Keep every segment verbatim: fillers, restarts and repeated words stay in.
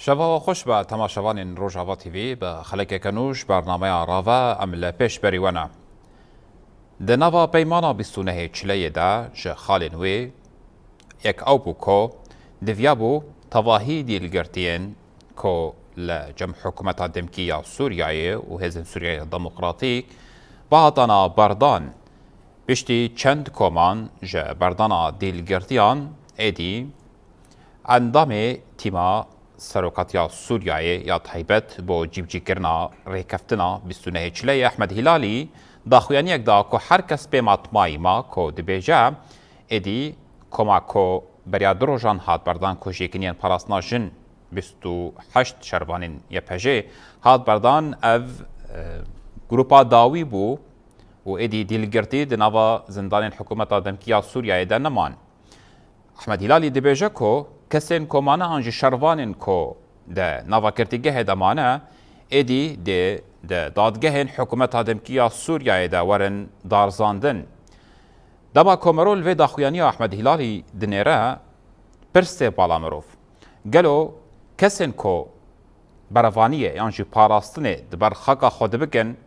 Çava we xweş be temaşevanên Rojava T V, bi xelekeke nû ji bernameya Rave em li pêş berî we ne. Di nava peymana bîst û nehê Çileyê de ji xalên wê yek ew bû ku diviya bû tevahî dîlgirtiyên ku li cem hikûmeta demkî ya Sûriyeyê û Hêzên Sûriyeyê Demokratîk bihatana berdan, piştî çend koman ji berdana dîlgirtiyan êdî endamê tîma Serokatiya Sûriyeyê ya taybet bo cîbicîkirina rêkeftina bîst û nehê Çileyê Ehmed Hîlalî daxuyaniyek da ku her kes pê matmayî ma ku dibêje êdî koma ku beriya du rojan hat berdan ku ji yekîniyên parastina jin bîst û heşt şervanên Y P J hat berdan ev, e, grupa dawî bû û êdî dîlgirtî di nava zindanên hikûmeta demkî ya Sûriyeyê de neman. Ehmed Hîlalî dibêje ku kesên ku mane an jî şervanên ku di nava girtîgehê de mane, êdî dê di dadgehên hikûmeta demkî ya Sûriyeyê de werin darzandin. Dema ku mero li vê daxuyaniya Ehmed Hîlalî dinêre, pirs tê bala mirov. Gelo kesên ku berevaniyê yan jî parastinê di ber xaka xwe dibikin,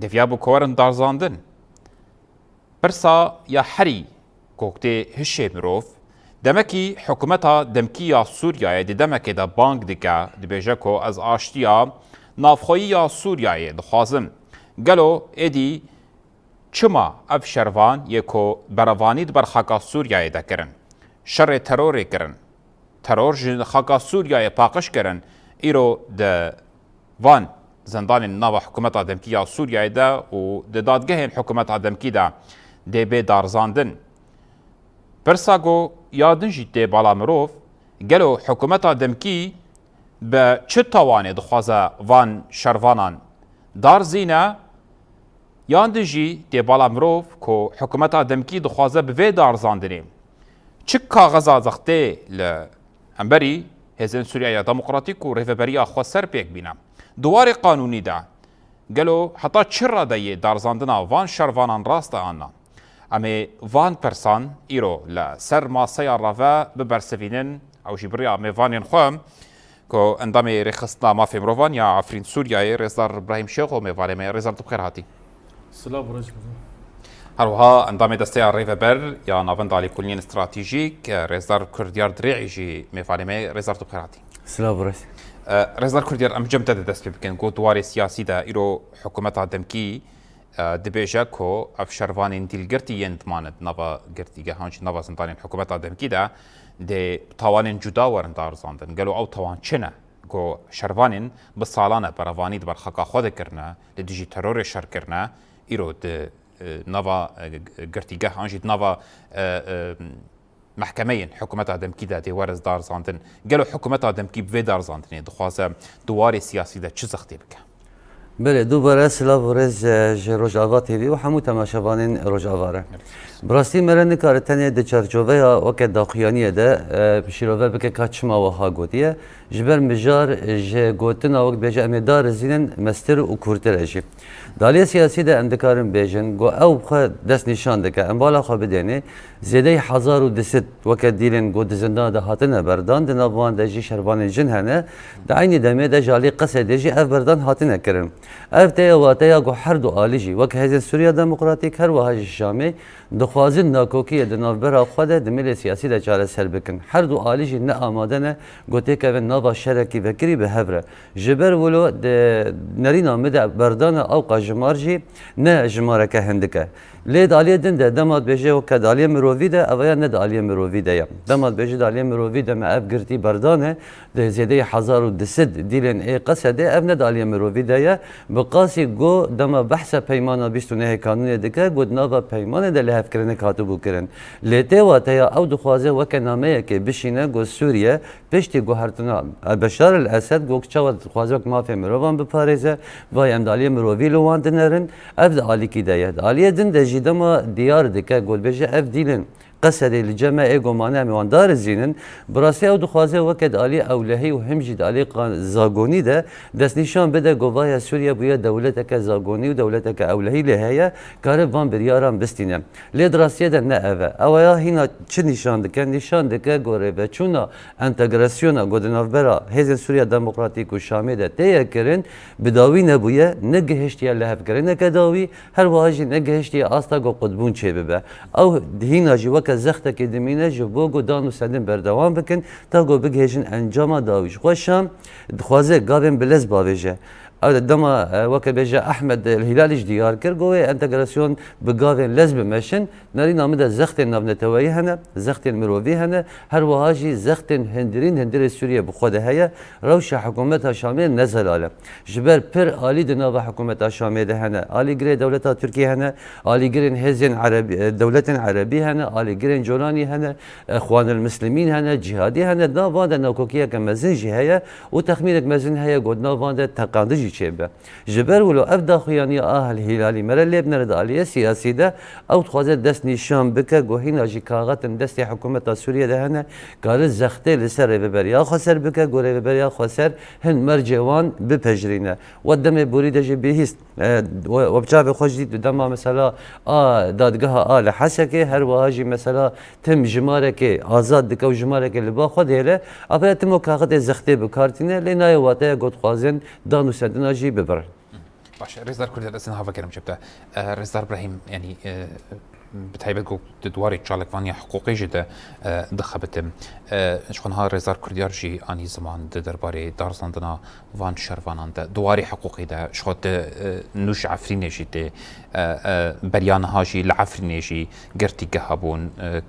diviya bû ku werin darzandin? Pirsa ya herî ku tê hişê mirov, demekî hikûmeta demkî ya Sûriyeyê di demekê de bang dike, dibêje ku ez aştiya navxweyî ya Sûriyeyê dixwazim. Gelo êdî çima ev şervan yê ku berevanî di ber xaka Sûriyeyê de kirin, şerê terorê kirin, teror ji xaka Sûriyeyê paqij kirin, îro di van zindanên nava hikûmeta demkî ya Sûriyeyê de û di dadgehên hikûmeta demkî de dê bê darzandin. Pirsa ku ya din jî tê bala mirov, gelo hikûmeta demkî bi çi tawanê dixwaze van şervanan darzîne? Yan din jî tê bala mirov ku hikûmeta demkî dixwaze bi vê darzandinê çi kaxeza zextê li hemberî Hêzên Sûriyeya Demokratîk û Rêveberiya Xweser pêk bîne? Di warê qanûnî de gelo heta çi radeyê darzandina van şervanan rast e an na? Em ê van pirsan îro li ser maseya rave bibersivînin, ew jî bi riya mêvanên xwe. Ku endamê Rêxistina Mafê Mirovan ya Efrîn Sûriyeyê, Rêzdar Brahîm Şêxo mêvanê me, Rêzdar tu bi xêr hatî. Silav û rêz. Her wiha endamê Desteya Rêveber ya Navenda Alîkolînên Stratejîk, Rêzdar Kurdiyar Dirêî jî mêvanê me, Rêzdar tu bi xêr hatî. Silav û rêz. E, Rêzdar Kurdiyar, em bi cem te de dest pê bikin. Ku di warê siyasî de îro hikûmeta demkî e, dibêje ku ev şervanên dîlgirtî yên dimane di nava girtîgehan jî nava zindanên hikûmeta demkî de dê bi tawanên cuda werin darizandin. Gelo ew tawan çi ne? Ku şervanên bi salan e berevanî di ber xaka xwe de kirine, li dijî terorê şer kirine, îro di, e, nava, e, girtîgehan jî di nava, e, e, mehkemeyên hikûmeta demkî de dê were darzandin. Gelo hikûmeta demkî bi vê darzandinê dixwaze di warê siyasî de çi zextê bike? Belê, dubare silav û rêz, e, ji Rojava T V û hemû temaşevanên Rojava re. Bi rastî me re nikare tenê di çarçoveya weke daxuyaniyê de, e, şîrove bike ka çima wiha gotiye. Ji ber mijar ji gotina wek bêje em ê darizînin mestir û kûrtir e jî. Di aliyê siyasî de em dikarin bêjin, ku ew bi xwe dest nîşan dike, em bala xwe bidênê, zêdeyî hezar û du sed weke dîlên ku di zindana de hatine berdan, di nav wan de jî şervanên jin hene, di eynî demê de ji alî Qesedê jî ev berdan hatine kirin. Ev teye wateya ku her du alî jî, wek Hêzên Sûriya Demokratîk, her wiha jî Şamê, dixwazin nakokiyê di navbera xwe de di mêlê siyasî de çareser bikin. Her du alî jî ne amade ne ku têkevin nava şerekî vekirî bi hev re. Ji ber wilo di nerîna min de berdana ewqa jimar jî ne jimareke hindik e. Lê di aliyê din de dema dibêje weke di aliyê mirovî de, ev ya ne di aliyê mirovî de ye. Dema dibêje di aliyê mirovî de me ev girtî berdane, di zêdeyî hezar û du sed dîlên ê Qesedê, ev ne di aliyê mirovî de ye. Bi qasî ku dema behsa peymana bîst û nehê kanûnê dike, ku di nava peymanê de lihevkirinek hatibû kirin. Lê tê wateya ew dixwaze weke nameyekê bişîne ku Sûriye piştî guhertina Beşar el Esed ku çawa dixwaze wek mafê mirovan biparêze, vay em di aliyê mirovî li wan dinerin, ev di alîkî de ye. Di aliyê din de jî dema diyar dike ku dibêje ev dîlên Qesedê li cem me ê go mane em ê wan darizînin. Bi rastî ew dixwaze weke di alî ewlehî û him jî di alî qan-, zagonî de destnîşan bide go vaye Sûriye bûye dewleteke zagonî û dewleteke ewlehî lê heye, kare van biryaran bistîne. Lê di rastiyê de ne ev e. Ew ya hîna çi nîşan dike? Nîşan dike go rêveçûna entegrasyona go di navbera Hêzên Sûriya Demokratîk û Şamê de tê ye kirin, bi dawî nebûye, negihiştiye lihevkirineke dawî, her wiha jî negihiştiye asta ku qutbûn çêbibe. Ew hîna jî weke zextekê dimîne ji bo ku dan û sedin berdewam bikin, ta ku bigihêjin encama dawî. Ji xwe Şam dixwaze gavên bilez bavêje. Ew de dema, e, weke bêje Ehmed El Hîlalî jî diyar kir, ku wê entegrasyon bi gavên lez bimeşin. Nerîna min de zextên navneteweyî hene, zextên mirovî hene, her wiha jî zextên hundirîn, hundirê Sûriyê bi xwe de heye. Rewşa hikûmeta Şamê ne zelal e. Ji ber pir alî di nava hikûmeta Şamê de hene. Alîgirê dewleta Tirkiyê hene, alîgirên hêzên Erebî, e, dewletên Erebî hene, alîgirên Colanî hene, Exwanil Mislimîn hene, cîhadî hene. Di nav van de nakokiyeke mezin jî heye û texmînek mezin heye ku di nav van de teqandî jî çêbe. Ji ber wilo ev daxuyaniya a El Hîlalî mere lê binere di aliyê siyasî de, ew dixwaze dest nîşan bike ku hîna jî kaxetin destê hikûmeta Sûriyê de hene, kare zextê li ser rêveberiya xweser bike, ku rêveberiya xweser hin mercê wan bipejirîne. We demê borî de jî bihîst. E, we, we bi çavê xwe jî dît, dema mesela a dadgeha a li Hesekê, her wiha jî mesela tim jimarekê azad dike û jimarekê li ba xwe dihêle, apaya tim o kaxetê zextê bi kar tîne, lê nayê wateya ku dixwazin dan û sedina jî bibirin. Baş e, Rêzdar Kurdiyar, ez niha vegerim cebte. E, Rêzdar Brahîm, yanî, e, bi taybet ku di diwarê çalakvaniya hiqûqê jî de, e, dixebitim. E, ji xwe niha Rêzdar Kurdiyar jî anî ziman di derbarê darizandina van şervanan de, diwarê hiqûqê de, ji xwe di, e, nû ji Efrînê jî tê, e, e, beriya niha jî li Efrînê jî girtîgeha bûn, e,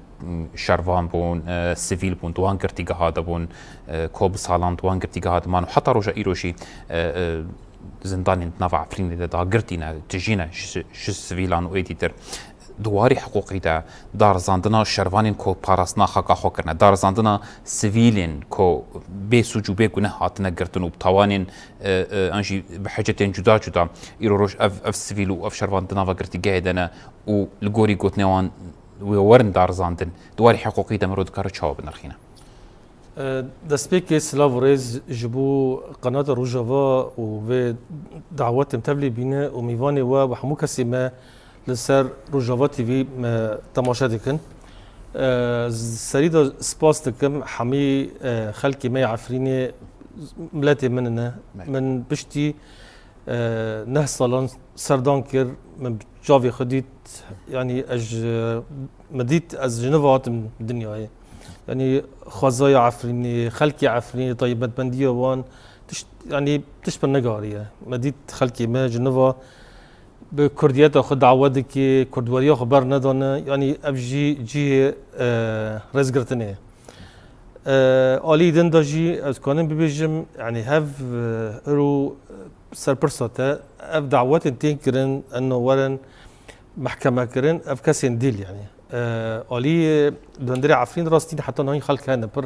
şervan bûn, e, sivîl bûn, di wan girtîgeha de bûn, e, ku bi salan di wan girtîgeha de man û heta roja îro jî, e, e, zindanên di nava Efrînê de dagirtî ne, tijî ne ji, ji sivîlan û êdî dir. Di warî hiqûqî de darizandina şervanên ku parastina xaka xwe kirine, darizandina sivîlên ku bê sûc û bê guneh hatine girtin û bi tawanên, e, e, an jî bi hecetên cuda cuda îro roj ev, ev sivîl û ev şervan di nava girtîgehê de ne û li gorî gotinê wan wê werin darizandin. Di warî hiqûqî de mirov dikare çawa binirxîne? E, destpêkê silav û rêz ji bo Qenata Rojava û vê dawetên tevlî bîne û mîvanê we û hemû kesê me li ser Rojava T V me temaşe dikin. E, serî de spas dikim hemî, e, xelkê me yê Efrînê, miletê min in e. Me. Min piştî, e, neh salan serdan kir, min bi çavê xwe dît, yanî ez ji, min dît ez ji nû ve hatim dinyayê. Yanî xwezaya Efrînê, xelkê Efrînê, taybetmendiya wan, tişt, yanî tişt pir negarî ye. Me dît xelkê me ji nû ve bi kurdiyeta xwe dawe dike, kurdweriya xwe bernedane, yanî ev jî cihê, e, rêzgirtinê ye. E, alî din de jî ez kanim bibêjim, yanî hev, e, îro serpirsa te, ev dawetên tên kirin, eno werin mehkeme kirin, ev kesên dîl yanî. E, alî, e, di hundirê Efrîn rastîn heta nahî xelk hene pir.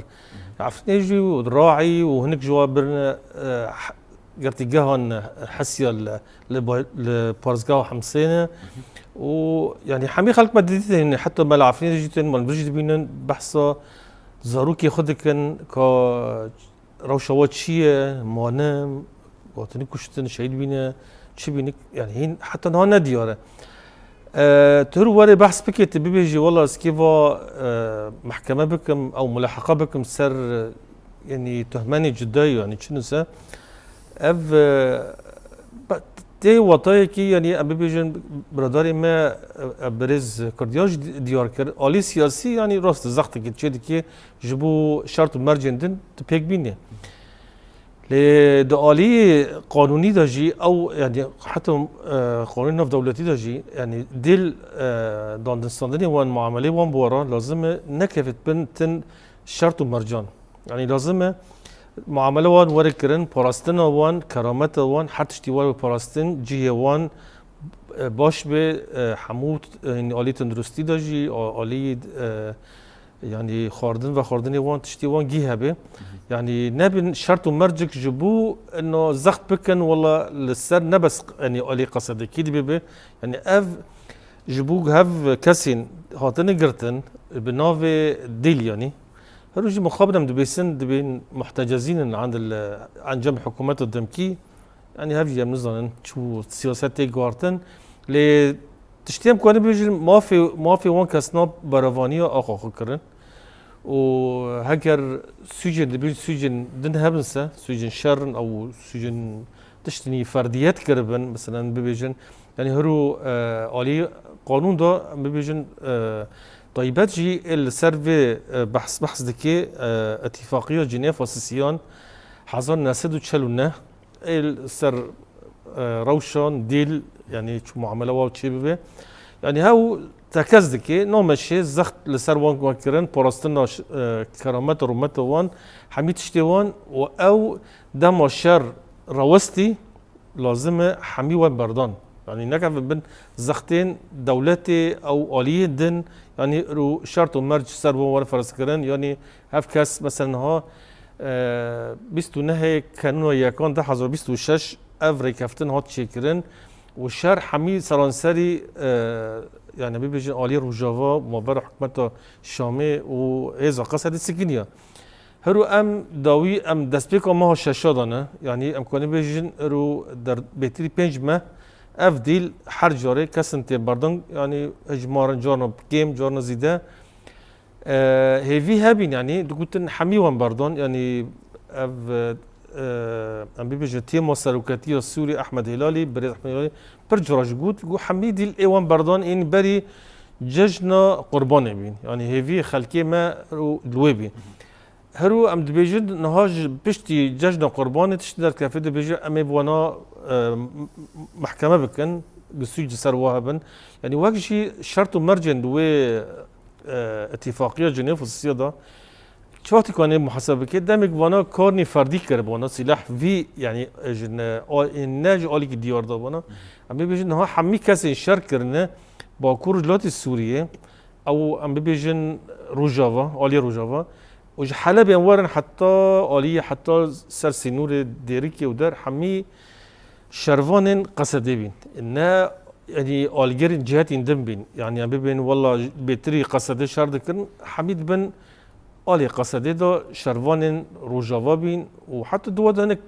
Efrînê jî û Raî û hinek ji wan birine, e, girtîgehan hesiya li, li ba-, li parêzgeha Himsê ne. Û, yanî, hemî xelk me didîtin, heta me li Efrînê jî tên, me li vir jî dibînin, behsa zarokê xwe dikin, ka rewşa we çi ye, mane, gotinî kuştin, şehîd bîne, çi bîne, yanî, hîn heta niha ne diyar e. E, tu hir werê behs bike, tu bibêjî, wela ez kê va, e, mehkeme bikim, ew muleheqa bikim ser, e, yanî, tuhmenê cuda, yanî, çi nise. Ev, e, be-, tê watayekî, yanî, em bibêjin, biradarê me, e, e, birêz Kurdiyar jî di-, diyar kir. Alî siyasî, yanî, rast e, zextekî çê dike, ji bo şert û mercên din tu pêk bînî. Lê di alî qanûnî de jî ew, yanî heta, e, qanûnê navdewletî de jî, yanî dîl, e, dandinstandinê wan, muamelê wan bi we re lazim e nekevit bin tin şert û mercan. Yanî lazim e muamele wan were kirin, parastina wan, kerameta wan, her tiştî were parastin, cihê wan, e, baş be, e, hemû, e, yanî alî tenduristî de jî, a-, alî, e, Yanî xwardin vexwardinê wan tiştê wan gî hebe. Hı hı. Yanî nebin şert û mercik ji bo ino zext bikin, wela li ser ne bes, yanî alî qesedekî dibe be. Yanî ev Ji bo hev kesên hatine girtin bi navê Dîl, yanî her rojî mixabin em dibêsin, dibên muhtecezîn in endil encam hikûmeta demkî. Yanî hev jî em nizanin çi siyaset tê guhartin. Lê tiştê em karin bibêjin, mafê, mafê wan kesna berevaniya axa xwe kirin. Û heger sûcên dibên sûcên din hebin se, sûcên şer in ew sûcên tiştinî ferdiyet kiribin, meselen bibêjin, yanî hiro, e, alî qanûn de em bibêjin, e, taybet jî ê li ser vê, e, behs, behs dike, e, Îtîfaqiya Cinêfa Sisiyan hezar neh sed û çel û neh ê li ser, e, rewşan, dîl, yanî çi muamele wa çê bibe. Yanî hew tekez dike, nameşê zext li ser wan wan kirin, parastina ş-, e, keramet û rûmeta wan, hemî tiştê wan û ew dema şer rawestî, lazim e hemî wan berdan. Yanî nekevin bin zextên dewletê ew aliyên din, yanî rû şert û merc ser wan were ferz kirin, yanî hev kes, mesela niha, e, bîst û nehê Kenûna yekan du hezar bîst û şeş ev rêkeftin hat çêkirin û şer hemî seranserî, e, yanî bibêjin alî Rojava, mabera hikûmeta Şamê û hêza Qesedê sikiniya. Hiro em dawî em destpêka meha şeşa de ne. Yanî em kanî bêjin hiro der bêtirî pênc meh ev dîl her carê kesin tê berdan. Yanî hejmarin carna kêm, carna zîde. E, hêvî hebîn, yanî digotin hemî wan berdan. Yanî ev, e, em bibêjin têma seroketiya Sûrî Ehmed Hêlalî, birêz Ehmed Hêlalî pir cara jî got, got hemî dîl ê wan berdan ên berî cejna Qurbanê bîn. Yanî hêvî xelkê me û li wê bî. Hero em dibêjin niha ji piştî cejna Qurbanê tiştî derdikeve, dibêje em ê bi wana, e, m-, m-, mehkeme bikin, sûc li ser wa hebin. Yanî wek jî şert û mercên di wê, e, îtîfaqiya Cinêv û Sisiya de çi wextî ku em ê muhasebe bike, demê ku vana karnî ferdî kir, bi wana sîlah vî, yanî, e, ji ne, a-, ne ji alîkî diyar de vana. Em ê bêjin niha hemî kesên şer kirine Bakur û Rojhilatê Sûriyê, ew em bibêjin Rojava, aliyê Rojava. Û ji Helebê em werin heta aliyê, heta ser sînorê Dêrikê û der hemî şervanên Qesedê bîn. Ne, yanî algerên cihetên din bîn. Yanî em bibên wela bêtirî Qesedê şer dikirin, hemî dibin aliyê Qesedê de şervanên Rojava bîn û heta di wada hinek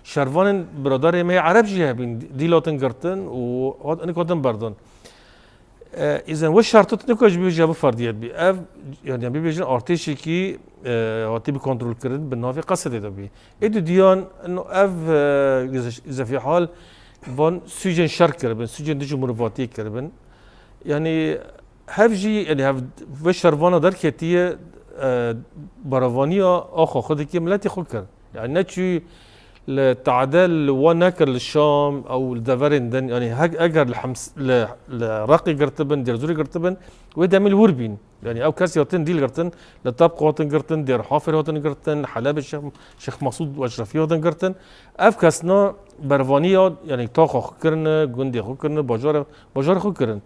şervanên biradarê me yê Ereb jî hebîn, dîl hatin girtin û hat, hinek hatin berdan. E, îzen we şerto tu nikare ji bibêje bi ferdiyet bî. Ev, yanî bibêjin artêşekî, e, hatî bi kontrol kirin bi navê Qesedê de bî. Ê du diyan, ino ev, e, zef-, zefî hal van sûcên şer kiribin, sûcên dijî mirovatiyê kiribin. Yanî hev jî, yanî hev ve şervana derketiye, e, beravaniya axa xwe dike, miletê xwe kir. Yanî neçû li te'de li wan nekir li Şam ew li deverên din, yanî hek-, eger li Hems-, li, li Reqê girtibin, Dêrzorê girtibin, wê demê li wir bîn. Yanî ew kes hatin dîl girtin, li Tebqa hatin girtin, Dêr Hafêr hatin girtin, Helebê Şêx, Şêx Mesûd û Eşrefî hatin girtin. Ev kesna bervaniya, yanî taxa xwe kirine, gundê xwe kirine, bajarê, bajarê xwe kirin.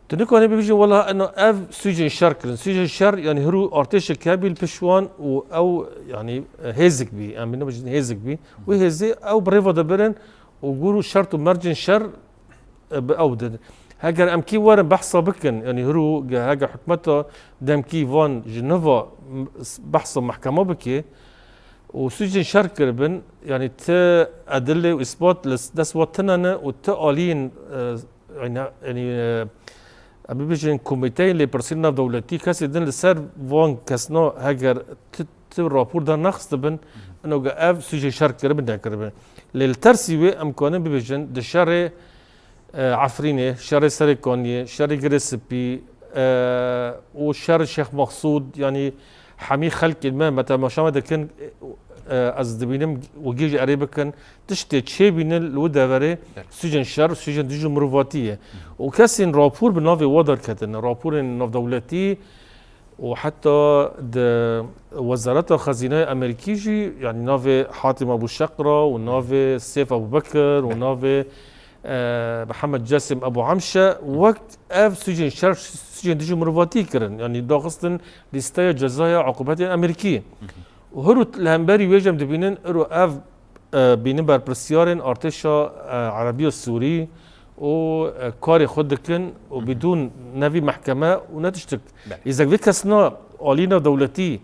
Tu nikanî bibêjî, wela eno ev sûcên şer kirin. Sûcên şer, yanî hiro artêşek hebî li pişt wan û ew, yanî, hêzik bî. Em bê nebêjin hêzik bî. Wê hêzê ew bi rêva de birin û gor û şert û mercên şer, e, bi ew din. Heger em kî werin behsa bikin, yanî hiro ge-, heger hikûmeta demkî van ji niva m-, s-, behsa mehkema bike û sûcên şer kiribin, yanî ti edilê û îsbat li s-, dest wa tune ne û ti aliyên, e, Yanî, yanî, e, em bibêjin komîteyên lêpirsîn navdewletî kesê din li ser van kesna heger ti, ti rapor dernexistibin, ino ge ev sûcê şer kiribin, nekiribin. Lê li tersî wê em kanin bibêjin di şerê, e, Efrînê, şerê Serêkaniyê, şerê Girê Spî, e, û şerê Şêx Mexsûd, yanî hemî xelkên me, me temaşa me dikin, e, ez dibînim û gêj erê bikin, tiştê çêbîne li wî deverê sûcên şer, sûcên dijî mirovatî ye. Û kesên rapor bi navê we derketine, raporên navdewletî û heta di Wezareta Xezîneyê Amerîkî jî, yanî navê Hatim Abu Şeqra û navê Sêf Abu Bekir û navê, e, Mihemed Cesim Abu Amşe wek ev sûcên şer, sûcên dijî mirovatî kirin. Yanî daxistin lîsteya cezaya uqubetên Amerîkî. Û hiro li hemberî wê jî em dibînin, îro ev, e, bînin berpirsiyarên artêşa, e, Erebiya Sûrî û, e, karê xwe dikin û bidûn ne vî mehkeme û ne tiştik. Belê. Îzek vê kesna alîna dewletî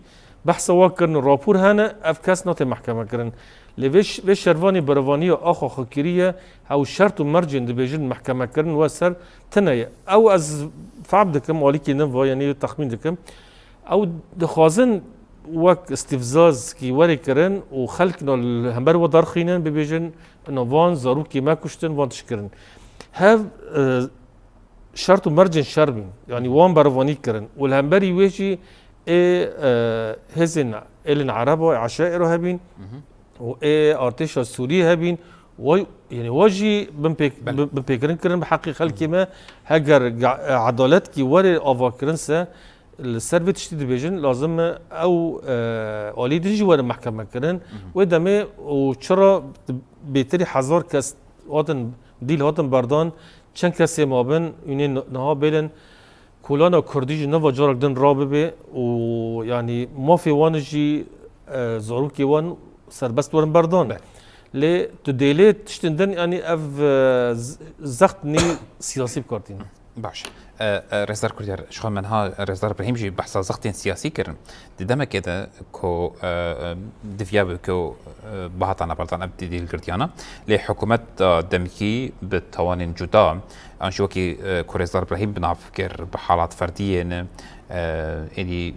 behsa wa kirin û rapor hene, ev kes nate mehkeme kirin. Lê vê ş-, vê şervanî berevaniya axa xwe kiriye, ew şert û mercên dibêjin mehkeme kirin we ser tune ye. Ew ez fehm dikim, alîkî din va, yanî texmîn dikim. Ew dixwazin wek îstîfzazkî werê kirin û xelkna li hember we derxînin, bibêjin, ina van zarokê me kuştin, van tişt kirin. Hev, e, şert û mercên şer bîn. Yanî wan berevanî kirin. Û li hemberî wê jî ê, e, hêzên êlên ereba, eşaîro hebîn û ê artêşa Sûrî hebîn. Wa, yanî wa jî binpêk-, Belê. bin-, binpêkirin kirin bi heqê xelkê me. Heger ga-, e, edaletkî were avakirin se, li ser vê tiştî dibêjin, lazim e ew, e, alî din jî werin mehkeme kirin. Wê demê û çira bêtirî hezar kes hatin, dîl hatin berdan, çend kesê mabin, hûnê niha bêlin kolana kurdî jî neva carek din rabibe û, yanî, mafê wan jî, e, zarokê wan serbest werin berdan. Be. Lê tu dêlê tiştin din, yanî ev, e, z-, zext nî siyasî bi kar tînin. Baş. E, e, Rêzdar Kurdiyar, ji xwe min ha Rêzdar Brehîm jî behsa zextên siyasî kirin. Di demekê de ku, e, e, diviya bi ku, e, bihatana berdan ev dî-, dîlgirtiyana. Lê hikûmeta demkî bi tawanên cuda, an jî wekî, e, ku Rêzdar Brehîm bi nav kir, bi halat ferdiyê ne, e, êdî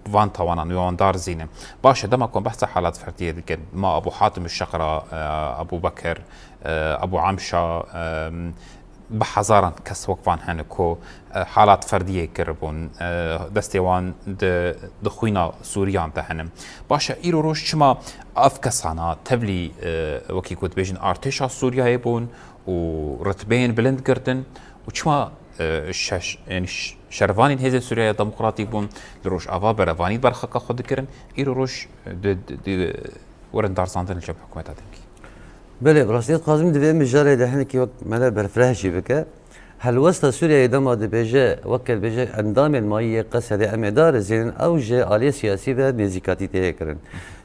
van tawanan wê wan darizîne. Baş e, dema ku em behsa halat ferdiyê dikin, ma Ebû Hatim Şeqra, e, Ebû Bekir, e, Ebû Emşa, e, bi hezaran kes wek van hene ku, e, halat ferdiyê kiribûn, e, destê wan di, di xwîna Sûriyan de hene. Baş e, îro roj çima ev kesana tevlî, e, wekî ku dibêjin artêşa Sûriyeyê bûn û ritbeyên bilind girtin û çima, e, şeş-, yanî ş-, şervanên Hêzên Sûriyeya Demokratîk bûn, li Rojava berevanî ber xaka xwe dikirin, îro roj, e, di, di, di, werin darzandin li cem hikûmeta demkî. Belê, bi rastî dixwazim di vê mijarê de hinekî wek mele berfireh jî bike. Helwesta Sûriyeyê dema dibêje, weke dibêje endamên mayî yê Qesedê em ê darizînin, ew ji aliyê siyasî ve nêzîkatî tê kirin.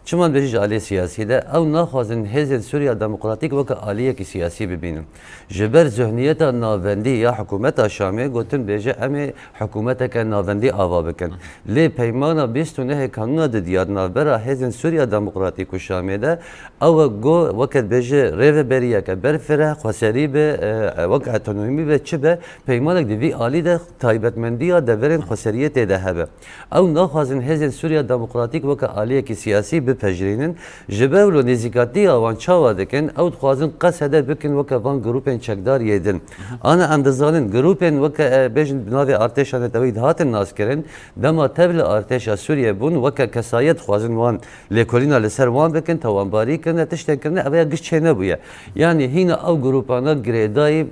Çima dibêje ji aliyê siyasî de? Ew naxwazin hêzên Sûriya Demokratîk weke aliyekî siyasî bibînin. Ji ber zihniyeta navendî ya hikûmeta Şamê gotin dibêje em ê hikûmeteke navendî ava bikin. Lê peymana bîst û nehê kanûna didiya di navbera hêzên Sûriya Demokratîk û Şamê de, ew e got, weke dibêje rêveberiyeke berfireh, xweserî be, e, wek otonomî be, çi be, peymanek di vî alî de taybetmendiya deverên xweseriyê tê de hebe. Ew naxwazin hêzên Sûriya Demokratîk weke aliyekî siyasî bipejirînin. Ji ber wilo nêzîkatiya wan çawa dikin? Ew dixwazin Qesede bikin weke van grûpên çekdar yê din. Ana em dizanin, grûpên weke, e, bêjin bi navê artêşa neteweyî dihatin naskirin, dema tev li artêşa Sûriyê bûn, weke kesayet dixwazin wan lêkolîna li ser wan bikin, tawanbarî kirine, tiştên kirine, ev ya giş çênebûye. Yanî hîna ew grûpana girêdayî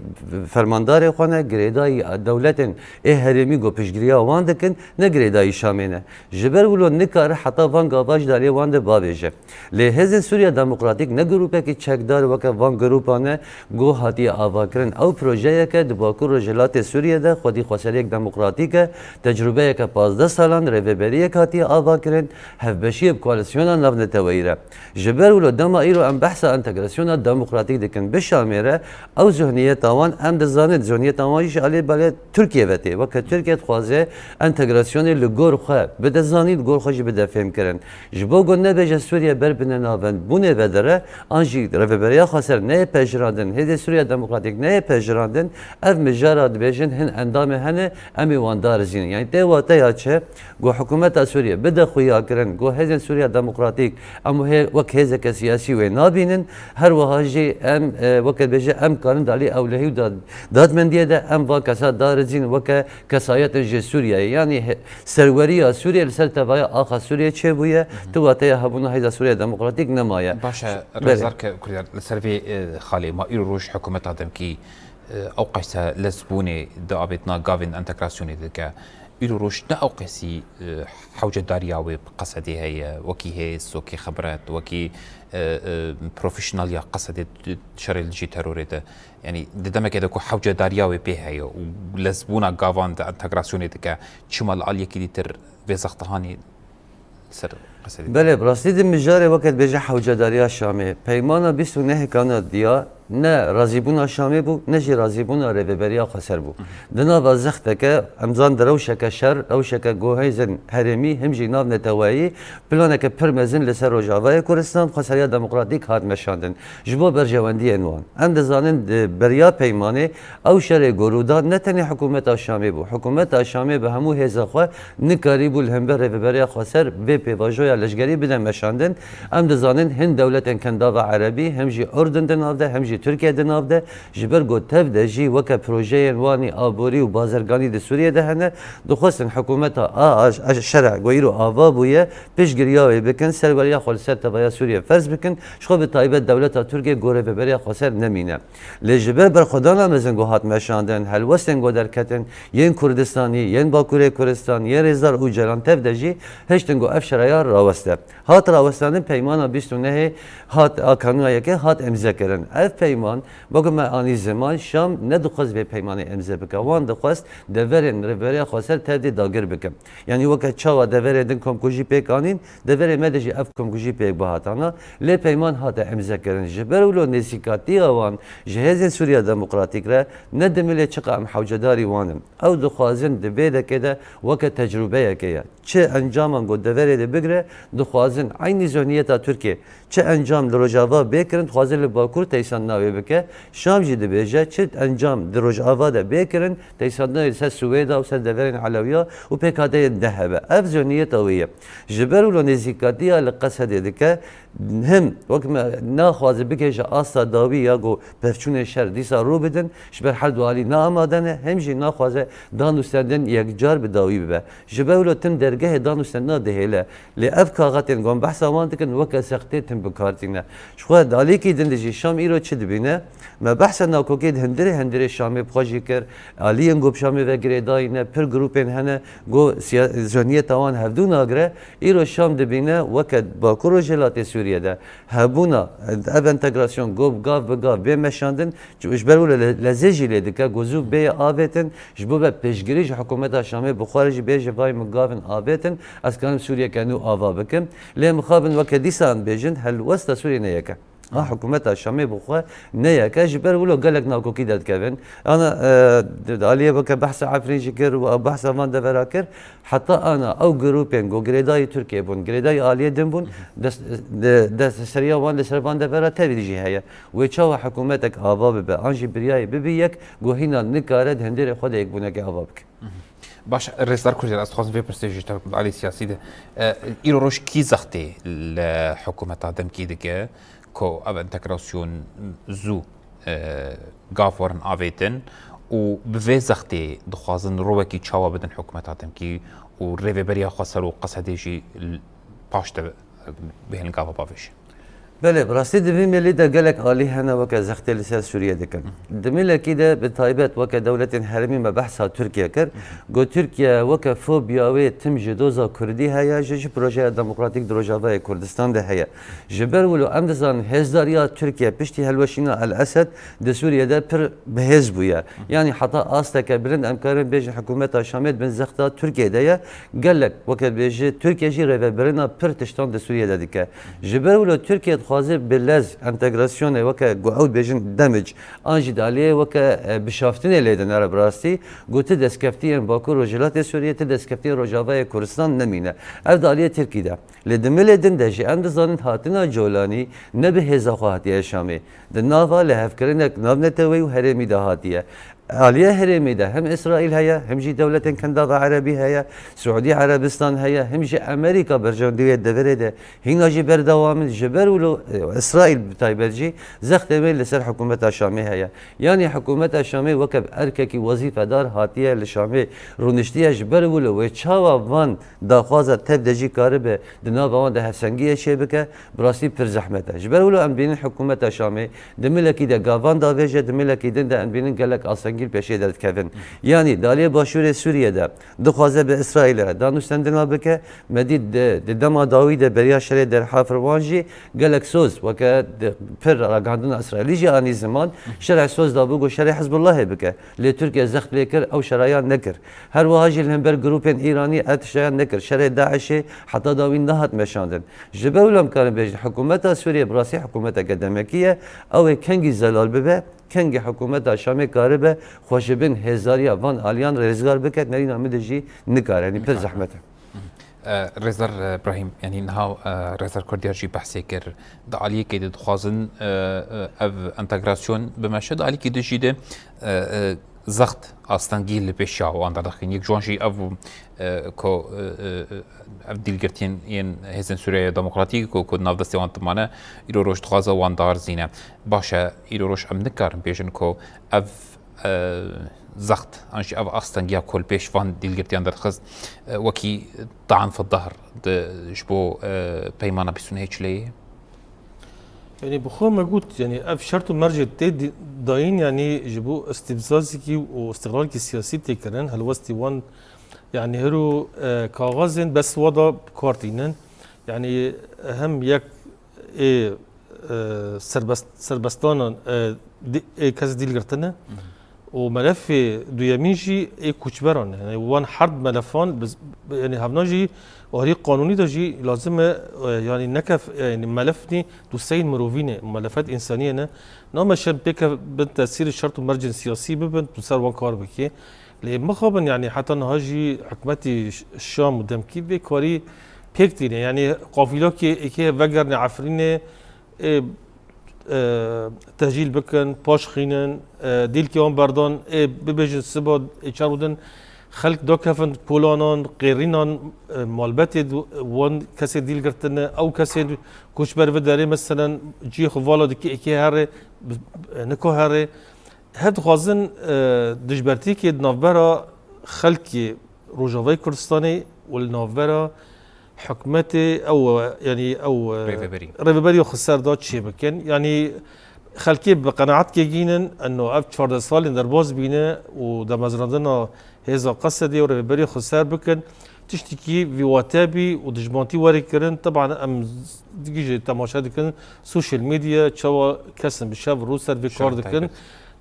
fermandarê xwe ne, girêdayî dewletên ê herêmî ku piştgiriya wan dikin, ne girêdayî Şamê ne. Ji ber wilo nikare heta van gava jî di aliyê wan de bavêje. Lê Hêzên Sûriya Demokratîk ne grûpekî çekdar weke van grûpan e ku hatiye avakirin. Ew projeyeke di Bakur Rojhilatê Sûriyê de xwedî xweseriyek demokratîk e, tecrûbeyeke pazdeh salan rêveberiyek hatiye avakirin, hevbeşiyê bi koalîsyona navneteweyî re. Ji ber wilo dema îro em behsa entegrasyona demokratîk dikin bi Şamê re, ew zihniyeta wan em dizanin, zihniyeta wan jî ji aliyê belê Tirkiye ve tê. Weke Tirkiye dixwaze entegrasyonê li gor xwe bide zanîn, li gor xwe jî bide fêmkirin. Ji bo ku nebêje Sûriye ber bi nenavendbûnê ve dire, an jî Rêveberiya Xweser neyê pejirandin, Hêzê Sûriya Demokratîk neyê pejirandin, ev mijara dibêjin hin endamê hene, em ê wan darizînin. Yanî tê wateya çi? Ku hikûmeta Sûriye bide xuyakirin, ku Hêzên Sûriya Demokratîk em hê-, wek hêzeke siyasî wê nabînin, her wiha jî em, e, weke dibêje em karin di alî ewlehî û dad-, dadmendiyê de em van kesa darizînin weke kesayetên ji Sûriyeyê. Yanî he-, serweriya Sûriyê li ser tevaya axa Sûriyê çêbûye, tu wateya hebûna Hêza Sûriya Demokratîk nemaye. Baş e, Belê. Rêzdar ke-, Kurdiyar, li ser vê, e, xalê ma îro roj hikûmeta demkî, e, ew qeyse lezbûnê di avêtina gavên entegrasyonê dike. Îro roj ne ew qeysî, e, hewcedariya wê bi Qesedê heye, wekî hêz, wekî xibret, wekî, e, e, profesyoneliya Qesedê di şerê li dijî terorê de. Yanî di demekê de ku hewcedariya wê pê heye û lezbûna gavan di entegrasyonê dike, çima li aliyekî dîtir vê zextihanî li ser Qesedê dike? Belê, bi rastî di mijarê weke dibêje hewcedariya Şamê, peymana bîst û nehê kana diya, Ne razîbûna Şamê bû, ne jî razîbûna Rêveberiya Xweser bû. Di nava zexteke, em zan di rewşeke şer, rewşeke ku hêzên herêmî, him jî navneteweyî, planeke pir mezin li ser Rojavayê Kurdistan, Xweseriya Demokratîk hat meşandin. Ji bo berjewendiyên wan. Em dizanin di beriya peymanê ew şerê ku rû da ne tenê hikûmeta Şamê bû. Hikûmeta Şamê bi hemû hêza xwe nikarîbû li hember Rêveberiya Xweser vê pêvajoya leşgerî bide meşandin. Em dizanin hin dewletên Kendava Erebî, hem jî Urdun di nav de, hem jî Tirkiye di nav de, ji ber ku tev de jî weke projeyên wanî aborî û bazirganî di Sûriyê de hene, dixwestin hikûmeta a, a, a şera ku îro ava bûye, piştgiriya wê bikin, serweriya xwe li ser tevaya Sûriyê ferz bikin, ji xwe bi taybet dewleta Tirkiye ku Rêveberiya Xweser nemîne. Lê ji ber berxwedana mezin ku hat meşandin, helwestên ku derketin, yên Kurdistanî, yên Bakurê Kurdistan, yên Rêzdar Ocalan tev de jî hiştin ku ev şeraya raweste. Hat rawestandin peymana bîst û nehê hat a kanûna yekê hat emze kirin. Ev peyman, weke me anî ziman, Şam nedixwest vê peymanê emze bike. Wan dixwest deverên Rêveberiya Xweser tev de dagir bikin. Yanî weke çawa deverê din komkujî pêk anîn, deverê me de jî ev komkujî pêk bihatana, lê peyman hate emze kirin. Ji ber wilo nêzîkatiya wan ji Hêzên Sûriya Demokratîk re ne dimilê çiqa em hewcedarî wan in. Ew dixwazin di vê dekê de weke tecrûbeyekê ye. Çi encaman ku deverê de bigire, dixwazin eynî zihniyeta Tirkiyê. Çi encam li Rojava bê kirin, dixwazin li Bakur teysanna wê bike. Şam jî dibêje, çi encam di Rojava de bê kirin, teysanna wê li ser Swêda û ser deverên Elewiya û pêkhateyên de hebe. Ev zihniyeta wê ye. Ji ber wilo nêzîkatiya li Qesedê dike, him wek me naxwaze bigihêje asta dawî ya ku pevçûnên şer dîsa rû bidin, ji ber her du alî ne amade ne, him jî naxwaze danûstendin yekcar bi dawî bibe. Ji ber wilo tim dergehê danûstendina dihêle. Lê ev kaxetên ku em behsa wan dikin weke zextê tim bi kar tîne. Ji xwe di aliyekî din de jî Şam îro çi dibîne? Me behsa nakokê di hundirê hundirê Şamê bi xwe jî kir. Aliyên ku bi Şamê ve girêdayî ne, pir grûpên hene, ku siya-, zihniyeta wan hevdû nagire. Îro Şam dibîne weke Bakur Rojhilatê Sûriyê de hebûna ev entegrasyon ku gav bi gav bê meşandin, ji ber wilo le-, lezê jî lê dike, ku zû bê avêtin, ji bo be pêşgirî ji hikûmeta Şamê bi xwe re jî bê ji vay min gavin avêtin, ez karim Sûriyeke nû ava bikim. Lê mixabin weke dîsa em bêjin, helwesta Sûriyê ne yek e. Ha, hikûmeta Şamê bi xwe ne yek e, ji ber wilo gelek nakokî derdikevin. Ana, e, di, di aliyê weke behsa Efrîn jî kir û behsa van devera kir. Heta ana ew grûpên ku girêdayî Tirkiyê bûn, girêdayî aliyê din bûn, dest, de, destseriya wan li ser van devera tevî jî heye. Wê çawa hikûmetek ava bibe, an jî biryayê bibe yek, ku hîna nikare di hundirê xwe de yekbûnekê ava bike. Baş, Rêzdar Kurdiyan, ez dixwazim vê pirsê ji te alî siyasî de. E, îro roj kî zextê li hikûmeta demkî dike ku ev entegrasyon zû, e, gav werin avêtin û bi vê zextê dixwazin rowekî çawa bidin hikûmeta demkî û rêveberiya xweser û Qesedê jî l-, paş de bihêlin gava bavêjin? Belê, bi rastî di vî mêlî de gelek alî hene weke zextê li ser Sûriyê dikin. Di mêlekî de bi taybet weke dewletên herêmî me behsa Tirkiye kir. Got Tirkiye weke fobiya wê tim ji doza Kurdî heye, ji, ji projeya demokratîk di Rojavayê Kurdistan de heye. Ji ber wilo em dizanin hêzdariya Tirkiye piştî hilweşîna El Esed di Sûriyê de pir bihêz bûye. Yanî heta asteke bilind em karin bêjin hikûmeta Şamê di bin zexta Tirkiye de ye. Gelek weke bêjî Tirkiye jî rêvebirina pir tiştan di Sûriyê de dike. Ji ber wilo Tirkiye dixwaze bi lez entegrasyonê weke ku ew dibêjin damage, an jî di aliyê weke, e, bişaftinê lê dinere bi rastî, ku ti destkeftiyên Bakur Rojhilatê Sûriyê, ti destkeftiyên Rojavayê Kurdistan nemîne. Ev di aliyê Tirkî de. Lê di milê din de jî em dizanin hatina Colanî ne bi hêza xwe hatiye Şamê. Di nava lihevkirinek navneteweyî û herêmî de hatiye. Aliye herêmê de hem Îsraîl heye, hem jî dewletên Kendava Erebî heye, Siûdî Erebistan heye, hem jî Amerîka berjewendî wê deverê de hîna jî berdewam in. Ji ber wilo, e, Îsraîl bi taybet jî zextê wê li ser hikûmeta Şamê heye. Yanî hikûmeta Şamê weke bi erkekî wezîfedar hatiye li Şamê rûniştiye. Ji ber wilo wê çawa van daxwaza tev de jî karibe di nava wan de hevsengiyê çêbike, bi rastî pir zehmet e. Ji ber wilo em dibînin hikûmeta Şamê di milekî de gavan davêje, di milekî din de em dibînin gelek astengî Gil pêşê derdikevin. Yanî di aliyê başûrê Sûriyê de dixwaze bi Îsraîlê re danûstendina bike. Me dît di, di dema dawî de beriya şerê derhev wan jî gelek soz, weke di pir ragihandina Îsraîlî jî anî ziman, şerê soz dabû ku şerê Hizbullahê bike. Lê Tirkiye zext lê kir, ew şerayan nekir. Her wiha jî li hember grûpên Îranî ev tiştayan nekir. Şerê DAIŞê heta dawî nehat meşandin. Ji ber wilo em karin bêjin, hikûmeta Sûriyê bi rastî hikûmeteke demekî ye. Ew ê kengî zelal bibe, kengî hikûmeta Şamê karibe xwe ji bin hêzariya van aliyan rêzgar bike, nerîna min de jî nikare. Yanî pir Nikare. zehmet e. E, Rêzdar, e, Brahîm, yanî niha, e, Rêzdar Kurdiyar jî behsê kir. Di aliyekê de dixwazin, e, e, ev entegrasyon bimeşe, di aliyekê de jî de, e, e, zext astengî li pêşiya wan derdixin. Yek ji wan jî ev bû, e, ku, e, e, ev dîlgirtiyên yên Hêzên Sûriyeya Demokratîk ku, ku di nav destê wan dimane, îro roj dixwaze wan diarzîne. Baş e, îro roj em nikarin bêjin ku ev, e, zext an jî ev astengiya ku li pêş van dîlgirtiyan derdixist, e, wekî taan fi dehr di, ji bo, e, peymana bîst û nehê çileyê? Yanî bi xwe me got, yanî ev şert û mercê tê di-, dayîn, yanî ji bo îstîbzazekî û îstiqrarkî siyasî tê kirin, helwestî wan, yanî hiro, e, kaxezên bes wa da bi kar tînin. Yanî hem yek ê, e, serbest-, serbestanan, e, di-, ê kes dîl girtine û melefê duyemîn jî ê koçberan e. Yanî wan herd melefan biz-, yanî hevna jî arî qanûnî de jî lazim e, e, yanî nekef, e, yanî melef nî dosyeyên mirovî ne, melefet însaniyê ne. Nameşin pêke bin tesîrê şert û mercên siyasî bibin, tu ser wan kar bikî. Lê mixabin, yanî heta niha jî hikûmetî Ş-, Şam û demkî vê karî pêk tîne. Yanî qafîlokê êkê vegerine Efrînê, ê, e, tecîl bikin, paş xînin, e, dîlkê wan berdan, ê bibêjin siba ê çar û din xelk dakevin kolanan, qêrînan, e, malbetê du-, wan kesê dîl girtine, ew kesê koçber vê derê meselen cihê xwe vala dike, êkê herê, bi-, e, nika herê. Hev dixwazin, e, dijbertiyekê di navbera xelkê Rojavayê Kurdistanê û li navbera hikûmetê ew, yanî ew, e, Rêveberî. Rêveberiya xweser de çêbikin. Yanî xelkê bi qenaetkê gînin, eno ev çardeh salên derbas bîne û damezrandina hêza Qesedê û Rêveberiya xweser bikin. Tiştekî vî wate bî û dijmantî were kirin. Teban em digî jî temaşe dikin, sosyal medya çawa kesin bi şev rû ser vê kar Şerm dikin. taybet.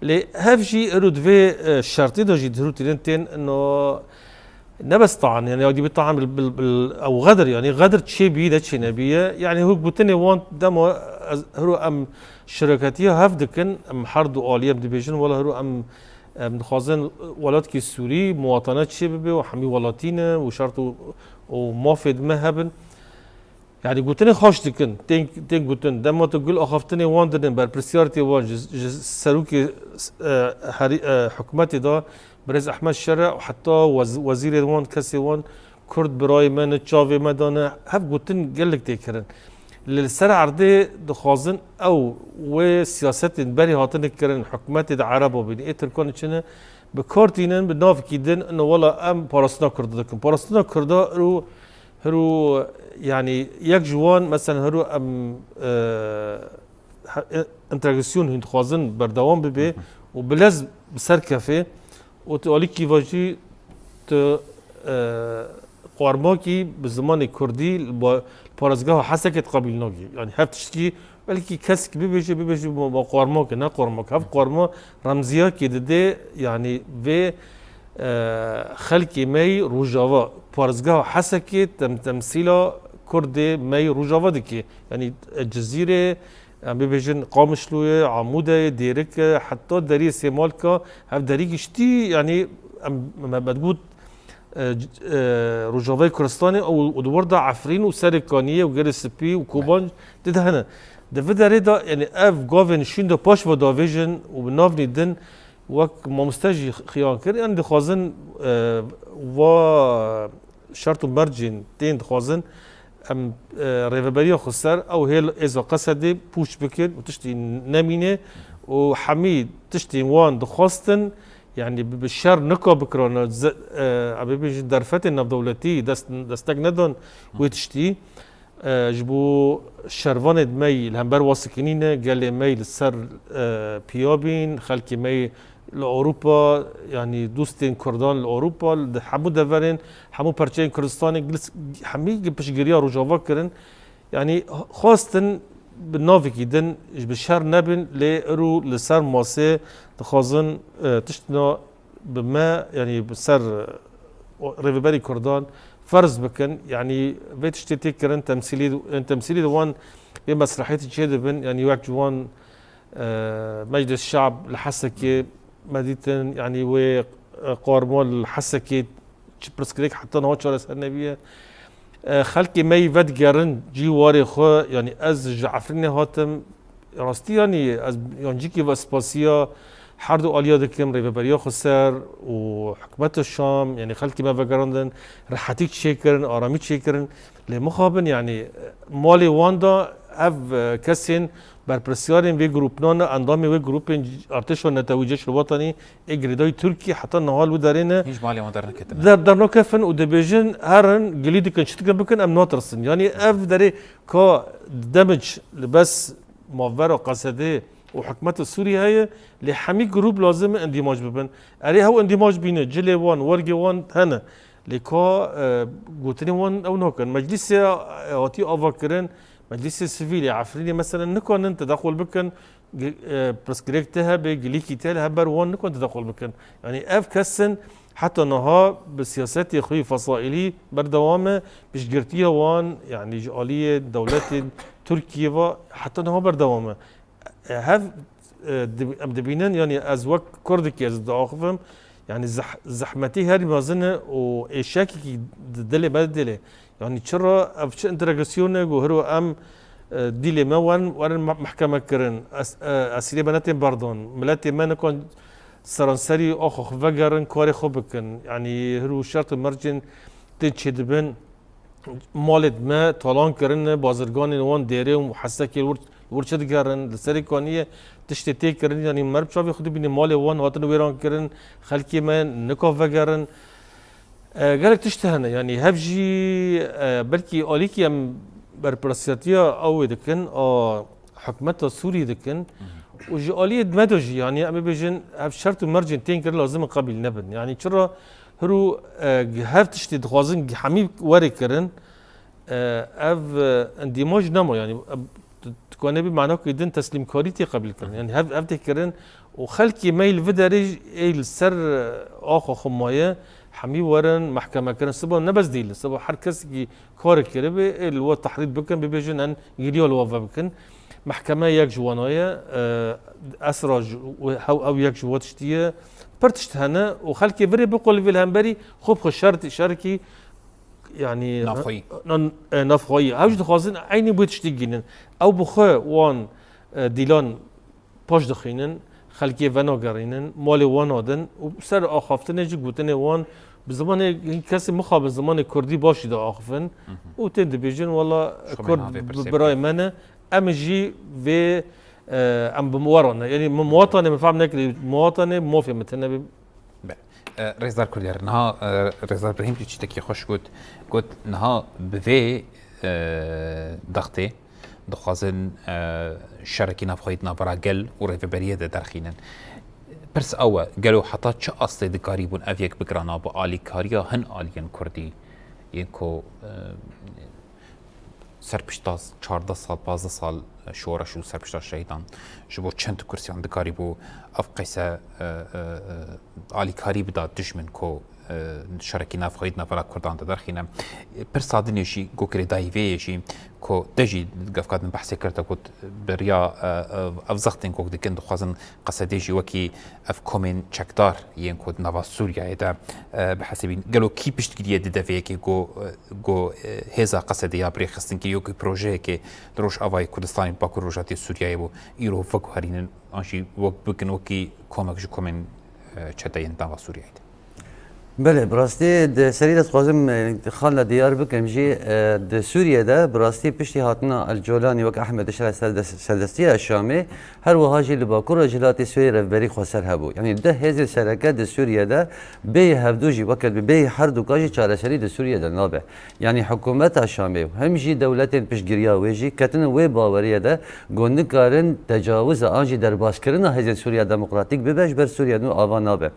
Lê hev jî ero di vê, e, şertê de jî di hurtînin tên no ne bes taan, yani ya gibi taan bil, bil, bil, ew xedir, yani xedir çê bî de çê nebîye. Yani hû gotinê wan dema ez, hero em şireketiya hev dikin, em her du alî em dibêjin, wala hero em, em dixwazin welatkî Sûrî muwatene çê bibe û hemî welatî ne û şert û, û mafê di me hebin. Yani gotinê xweş dikin, tên, tên gotin. Dema tu gul axaftinê wan didin, berpirsiyartê wan ji, ji serokê, e, herî, e, hikûmetê de, birêz Ehmed Şere û heta wez-, wezîrê wan, kesê wan, Kurd birayê me ne, çavê me dane, hev gotin gelek tê kirin. Lê li ser erdê dixwazin ew wê siyasetên berî hatine kirin, hikûmetê de Ereba bîne, ê Tirkan çine, bi kar tînin, bi navekî din, ino wela em parastina Kurda dikin. Parastina Kurda iro Hiro, yani, yek ji wan, mesela, hiro em, e, he-, e, entegrasyon hûn dixwazin berdewam bibe Hı hı. û bilez bi ser kefê û tu alîkî va jî tu, e, qarmakî bi zimanê kurdî li ba-, parêzgeha Hesekê diqebîl nagî. Yani, hev tiştkî Belkî kesk bibêje, bibêje ma, ma qarmak e, ne qarmak. Hev qarma remziyakê dide, yani vê, e, xelkê me yî Rojava, parêzgeha Hesekê tem-, temsîla Kurdê me yî Rojava dike. Yani, e, Cizîrê, em bibêjin Qamişloyê, Amûdeyê, Dêrik e, heta deriyê Sêmalka, hev derî giştî, yani em, me, me digot, e, c-, e, Rojavayê Kurdistanê û, û di wir de Efrîn û Serê Kaniyê û Gelê Spî û Kobanc dide hene. Di vê derê de, yani ev gavên şûnde paş ve davêjin û bi navnî din wek mamoste jî xiyan kir, yani dixwazin, e, va şert û mercên tên dixwazin em, e, rêveberiya xweser ew hêl êza Qesedê pûç bikin û tiştî nemîne û hemî tiştên wan dixwastin, yani bi, bi şer nika bikirana, ze-, e, em bibêjin derfetên navdewletî dest, destek nedan wê tiştî. E, ji bo şervanê me yî li hember wa sikinîne, gelê me yî li ser, e, piya bîn, xelkê me yî li Ewropa, yanî dostên Kurdan li Ewropa, li hemû deverên, hemû perçeyên Kurdistanê, hemî piştgiriya Rojava kirin. Yanî xwestin bi navekî din ji bi şer nebin, lê îro li ser masê dixwazin, e, tiştina bi me, yanî bi ser, e, rêveberî Kurdan ferz bikin. Yanî vê tiştê tê kirin, temsîlî, temsîlî di wan vê mesrehiyetî çê dibin. Yanî wek ji wan, e, Meclis Şab li Hesekê me dîtin, yanî wê, e, Qarmo li Hesekê çi pirsgirêk heta niha çareser nebiye. E, xelkê me yî vedigerin cî warê xwe, yanî ez ji Efrînê hatim, rastî yanî ez yancîkî ve spasiya her du aliya dikim, Rêveberiya Xweser û hikûmeta Şam, yanî xelkê me vegerandin, rehetî çêkirin, aramî çêkirin. Lê mixabin, yanî malê wan da ev, e, kesên berpirsiyarên vê grûpnan, endamê wê grûpên artêşa netewî Ceyşul Wetanî ê girêdayî Tirkî heta niha li wî derê ne. Hîn ji malê wan derneketine. Der, dernakefin û dibêjin, herin, gilî dikin, çi dikin bikin, em natirsin. Yanî ev derê ka Demij li bes navbera Qesedê û hikûmeta Sûriyê heye, lê hemî grûp lazim e îndîmac bibin. Erê hew îndîmac bîne, cilê wan, wergê wan hene. Lê ka, e, gotinên wan ew nakin. Meclîsê, e, hatî avakirin, meclîsê sivîl ê Efrînê mesela nikanin tedexul bikin, gi-, e, pirsgirêk te hebe, gilîkî te li hember wan nikanin tedexul bikin. Yanî ev kesin heta niha bi siyasetê xwe yê fesaîlî berdewam e, piştgirtiya wan, yanî ji aliyê dewletê Tirkiyê ve heta niha berdewam e. E, hev, e, dib-, em dibînin, yanî ez wek Kurdekî ez diaxivim, yanî zeh-, zehmetî herî mezin e û êşekekî di dilê me de dilê. Yanî çira ev çi entegrasyonê ku hiro em, e, dîlê me werin, werin me-, mehkeme kirin, es-, e, esîrê me netên berdan, miletê me nikan seranserî axa xwe vegerin, karê xwe bikin. Yanî hiro şert û mercên tên çêdibin, malê me talan kirine, bazirganên wan dêrê û hesekê li wir, li wir çi digerin, li serê kaniyê tiştê tê kirin, yanî meriv çavê xwe dibîne, malê wan hatin wêran kirin, xelkê me nika vegerin. E, gelek tişt hene, yanî hev jî, e, belkî alîkî em berpirsiyatiya ew ê dikin, a hikûmeta Sûrî dikin. Û ji aliyê me de jî, yanî em ê bêjin, ev şert û mercên tên kirin lazim in qebîl nebin. Yanî çira hiro, e, hev tiştê dixwazin hemî were kirin, e, ev, e, îndîmac nema, yanî, e, tu, tu kanê bî manakê din teslîmkarî tê qebîl kirin. Yanî hev, ev tê kirin û xelkê me yî li vê derê ê li ser, e, axa xwe maye, hemî werin mehkeme kirin. Siba ne bes dîl, siba her kesekî karê kiribê, ê li we tehrîd bikin, bibêjin, en giriya li we vebikin. Mehkeme yek ji wana ye, e, esra ji, hew, ew yek ji we tiştî ye. Pir tişt hene û xelkê virê biqulivê li hemberî xwe bi xwe şer, şerekî, yanî, Navxweyî. nan, e, navxweyî. Ew jî dixwazin eynî wê tiştî gînin. Ew bi xwe wan, e, dîlan paş dixînin, xelkê venagerînin, malê wan nadin û ser axaftinê jî gotinê wan bi zimanê, kesê mixabin zimanê kurdî baş jî diaxifin û tên dibêjin, wela Kurd bi-, birayê me ne, em jî vê, e, em bi we re ne. Yanî min muwatanê, min fehm nekirî, muwatanê mafê min tune bê. Be. E, Rêzdar Kurdyar, niha, e, Rêzdar Birahîm jî tiştekî xweş got. Got, niha bi vê, e, dextê dixwazin, e, şerekî navxweyî di navbera gel û rêveberiyê de derxînin. Pirs ew e, gelo heta çi astê dikarîbûn ev yek bigirana bi alîkariya hin aliyên kurdî yên ku, e, ser pişta çardeh sal, pazdeh sal şoreş û ser pişta şehîdan ji bo çend kursiyan dikarîbû ev qeyse, e, e, e, alîkarî bida dijmin ku, e, şerekî navxweyî di navbera Kurdan de derxîne. Pirsa din jî ku girêdayî vê yê jî ku te jî gevka din behsê kir, te got beriya, e, e, ev zextên ku dikin dixwazin Qesedê jî wekî ev komên çekdar yên ku di nava Sûriyeyê de, e, bihesibîn. Gelo kî piştgiriyê dide vê yekê ku, e, ku, e, hêza Qesedê ya bi rêxistinkê ya ku projeyekê di Rojavayê Kurdistanê, Bakur Rojhatê Sûriyeyê bû, îro veguherînin an jî wek bikin wekî komek ji komên, e, çeteyên nava Sûriyeyê de? Belê, bi rastî di serî de dixwazim, e, xalina diyar bikim jî, e, di Sûriye de bi rastî piştî hatina El Colanî wek Ehmed Şerê ser des-, serdestiya Şamê, her wiha jî li Bakur Rojhilatê Sûriyê revberî xweser hebû. Yanî deh hêzên sereke di Sûriye de bêyî hevdû jî weke bi bêyî her duka jî çareserî di Sûriye de nabe. Yanî hikûmeta Şamê û hem jî dewletên piştgiriya wê jî ketine wê baweriye de ku nikarin tecawiza an jî derbaskirina hêzên Sûriya Demokratîk bibe, ji ber Sûriye nû ava nabe.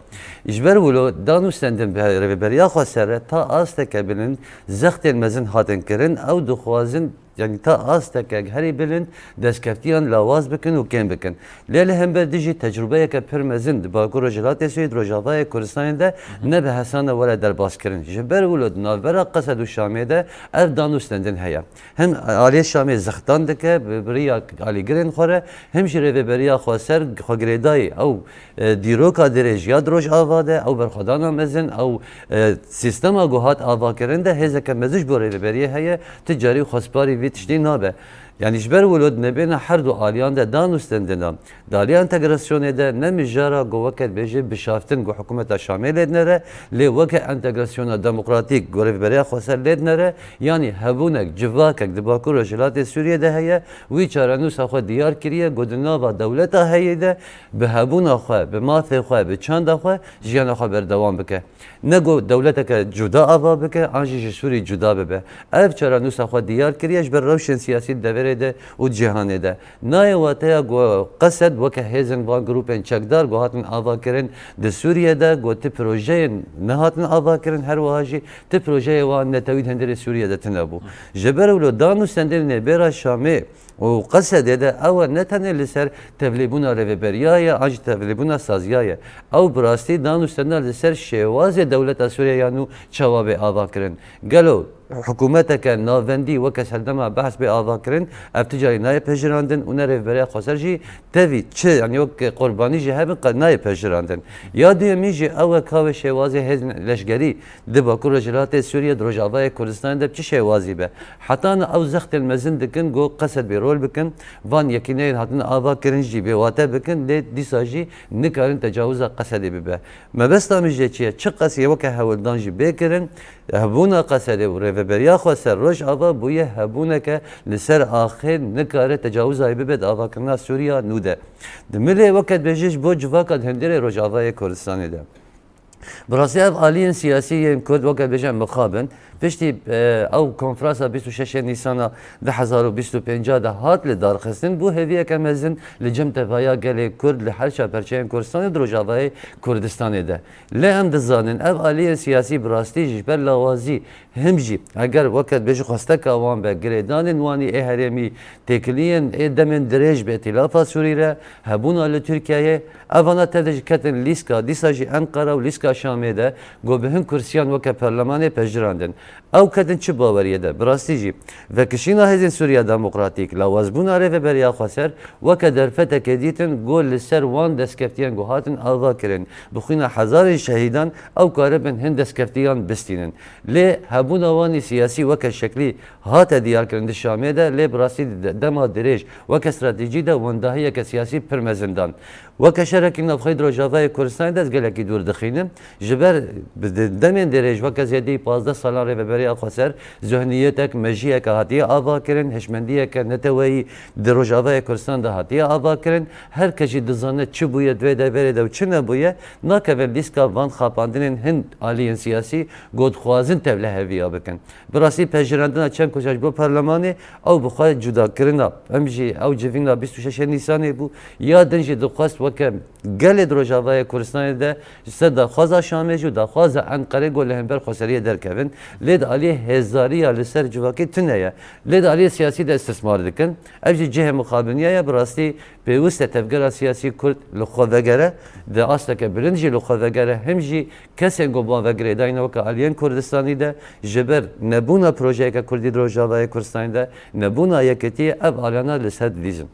Ji ber wilo dan û stendin bi rêveberiya xweser re ta asteke bilind zextên mezin hatin kirin. Ew dixwazin, yanî ta asteke herî bilind destkeftiyan lawaz bikin û kêm bikin. Lê li hember dijî tecrûbeyeke pir mezin di Bakur Rojhilatê Sûriyê, di Rojavayê Kurdistanê de ne bi hesana were derbaskirin. Ji ber wilo di navbera Qesed û Şamê de ev dan û stendin heye. Hem aliyê Şamê zextan dike bi, bi riya alîgirên xwe re, hem jî rêveberiya xweser xwe girêdayî ew, e, dîroka dirêj ya di Rojava de, ew berxwedana mezin, ew, e, sîstema ku hat avakirin de hêzeke mezin ji bo rêveberiyê heye, ti carî xwesparî vî tiştî nabe. Yanî ji ber wilo di nebêna her du aliyan de dan û stendina, di aliya entegrasyonê de ne mijara ku weke dibêje bişaftin ku hikûmeta Şamê lê dinere, lê weke entegrasyona demokratîk ku rêveberiya xweser lê dinere, yanî hebûnek, civakek di Bakur Rojhilatê Sûriyê de heye, wî çarenûsa xwe diyar kiriye ku di nava dewleta heyê de bi hebûna xwe, bi mafê xwe, bi çanda xwe jiyana xwe berdewam bike. Ne ku dewleteke cuda ava bike, an jî ji Sûrî cuda bibe. Ev çarenûsa xwe diyar kiriye ji ber rewşên siyasî di deverê de û di cîhanê de. Nayê wateya ku Qesed weke hêzên van grûpên çekdar ku hatin avakirin di Sûriye de, ku ti projeyên nehatin avakirin, her wiha jî ti projeyê wan netewî di hundirê Sûriye de tune bû. Ji ber wilo dan û stendinê nêbêra Şamê û Qesedê de ew e ne tenê li ser tevlîbûna rêveberiya ye, an jî tevlîbûna saziya ye. Ew bi rastî dan û stendina li ser şêwazê dewleta Sûriye ya nû çawa bê avakirin. Gelo hikûmeteke navendî weke serdema Behs bê avakirin, ev ti carî nayê pejirandin û ne rêveberiya xweser jî tevî çi, yanî wek qurbanî jî hebin, qe-, nayê pejirandin. Ya duyemîn jî ew e ka wê şêwazê hêzên leşgerî di Bakur Rojhilatê Sûriye, di Rojavayê Kurdistanê de bi çi şêwazî be. Heta niha ew zextên mezin dikin ku Qesed bê rol bikin, van yekîneyên hatin avakirin jî bêwate bikin, lê dîsa jî nikarin tecawiza Qesedê bibe. Mebesta min jê çi ye? Çiqas yê weke hewldan jî bê kirin, hebûna Qesedê û rêveberiya xweser Rojava bûye hebûneke li ser axê, nikare tecawizayê bibe di avakirina Sûriya nû de. Di milê weke dibêje ji bo civaka di hundirê Rojavayê Kurdistanê de. Bi rastî ev aliyên siyasî yên Kurd weke dibêje mixab in. Piştî, e, ew konferansa bîst û şeş Nîsana du hezar û bîst û pênc de hat lidarxistin, bû hêviyeke mezin li cem tevaya gelê Kurd li her çar perçeyên Kurdistanê di Rojavayê Kurdistanê de. Lê em dizanin ev aliyên siyasî bi rastî jî ji ber lawazî, him jî eger weke dibêje xwesteka wan be, girêdanên wanî ê herêmî, têkiliyên ê demên dirêj bi Îtîlafa Sûrî re, hebûna li Tirkiyeyê, evana tev de jî ketin lîska, dîsa jî Enqera û lîska Şamê de, ku bi hin kursiyan weke perlemanê pejirandin. Ew ketin çi baweriyê de? Bi rastî jî, vekişîna Hêzên Sûriya Demokratîk, lawazbûna Rêveberiya Xweser weke derfetekê dîtin, ku li ser wan destkeftiyên ku hatin ava kirin, bi xwîna hezarên şehîdan, ew karibin hin destkeftiyan bistînin. Lê hebûna wanî siyasî weke şeklî hate diyarkirin di Şamê de, lê bi rastî de-, dema dirêj weke stratejî de wendahiyeke siyasî pir mezin dan. Weke şerekî navxweyî di Rojavayê Kurdistanê de ez gelekî dûr dixînim. Ji ber bi de-, demên dirêj weke zêdeyî pazdeh salan Rêveberiya Xweser zihniyetek, mejiyeke hatiye avakirin, hişmendiyeke neteweyî di Rojavayê Kurdistan de hatiye avakirin. Her kes jî dizane çi bûye di vê deverê de û çi nebûye. Nakeve lîska van xapandinên hin aliyên siyasî ku dixwazin tevliheviya bikin. Bi rastî pejirandina çend kursa ji bo perlemanê, ew bi xwe cudakirina, em jî ew civîna bîst û şeş Nîsanê bû, ya din jî dixwest weke gelê di Rojavayê Kurdistanê de ji ser daxwaza Şamê jî û daxwaza Enqerê ku li hember xweseriyê derkevin, lê di aliyê hêzariya li ser civakê tune ye. Lê di aliyê siyasî de istismar dikin. Ev jî cihê mixabiniya ye, bi rastî pêwist e tevgera siyasî Kurd li xwe vegere, di asteke bilind jî li xwe vegere, him jî kesên ku bi wan ve girêdayî ne weke aliyên Kurdistanî de, ji ber nebûna projeyeke Kurdî di Rojavayê Kurdistanê de, nebûna yekitiyê, ev aliyana li ser dilîzin.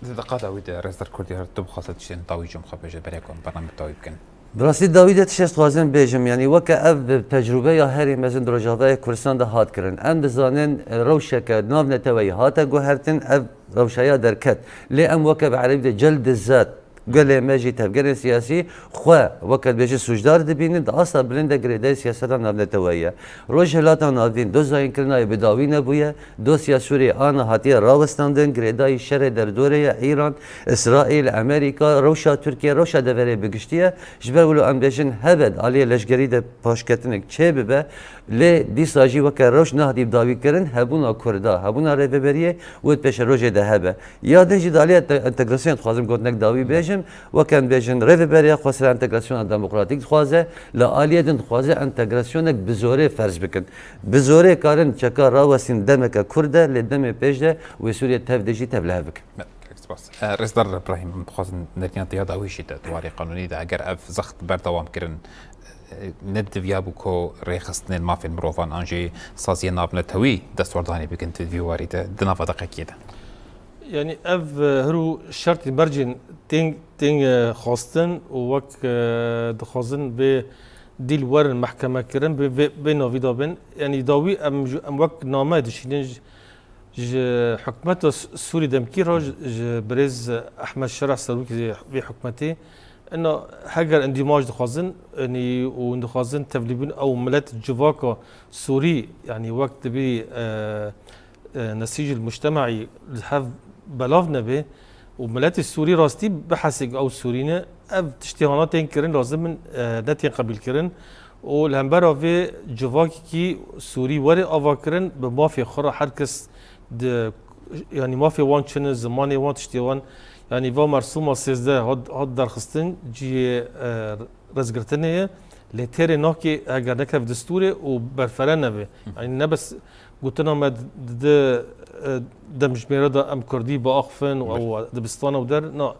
Di deqata wî de Rêzdar Kurdî her tu bixwaze tiştên dawî jî bixwe bêje berê ku em bername dawî bikin. Bi rastî dawî de tiştê ez dixwazim bêjim, yanî weke ev tecrûbeya herî mezin di Rojavayê Kurdistan de hat kirin. Em dizanin, e, rewşeke navneteweyî hate guhertin, ev rewşa ya derket. Lê em weke bi erebî de celd zat Gelê me jî tevgerên siyasî xwe weke dibêjin sûcdar dibînin, di asta bilind de girêdayî siyaseta navneteweyî ye. Rojhilata Navîn dozayînkirina wê bi dawî nebûye. Dosya Sûriyê ana hatiye rawestandin, girêdayî şerê derdorê ye, Îran, Îsraîl, Amerîka, rewşa Tirkiye, rewşa deverê bi giştî ye. Ji ber wilo em bêjin hebe di aliyê leşgerî de paşketinek çêbibe, lê dîsa jî weke rewş nehatî bi dawî kirin, hebûna Kurda, hebûna rêveberiyê wê di pêşerojê de hebe. Ya din jî di aliyê te-, entegrasyonê dixwazim gotinek dawî bêjim. Weke em bêjin, Rêveberiya xwe ser entegrasyona demokratîk dixwaze, li aliyê din dixwaze entegrasyonek bi zorê ferz bikin. Bi zorê karin çeka rawestîn demeke kurt de, lê demê pêş de wê Sûriye tev de jî tevlihev bikin. Gelek spas. E, Rêzdar Ibrahîm, em dixwazin nerîna diya dawî jî de di warê qanûnî de, eger ev zext berdewam kirin, e, ne diviyabû ku rêxistinên mafên mirovan an jî saziyên navnetewî destwerdanî bikin di vî warî de, di nava deqekê de? Yanî ev, e, hir û şertên mercên tên, tên, e, xwestin û wek, e, dixwazin vê dîl werin mehkeme kirin, vê, vê, vê navî de bin. Yanî dawî em ji, em wek name dişînin ji, ji hikûmeta Sû-, Sûrî demkî re ji, ji birêz Ehmed Şereh serokê vê hikûmetê. Ina heger îndîmaj dixwazin, yanî û dixwazin tevlîbûn ew milet civaka Sûrî, yanî wek dibî, e, e, nesîjil mujtemaî li hev belav nebe û miletê Sûrî rastî bihesê ku ew Sûrî ne, ev tiştê hana tên kirin lazim in, e, netên qebîlkirin û li hembera vê civakekî Sûrî were avakirin, bi mafê xwe re her kes di, yanî mafê wan çi ne, zimanê wan, tiştê wan, yanî va mersûma sêzdeh hat, hat derxistin cihê, e, rêzgirtinê ye. Lê têrê nake heger nekeve destûrê û berfere nebe. Yanî ne bes gotina me di, di, e, demjimêre de em kurdî biaxifin û ew dibistana û der, na.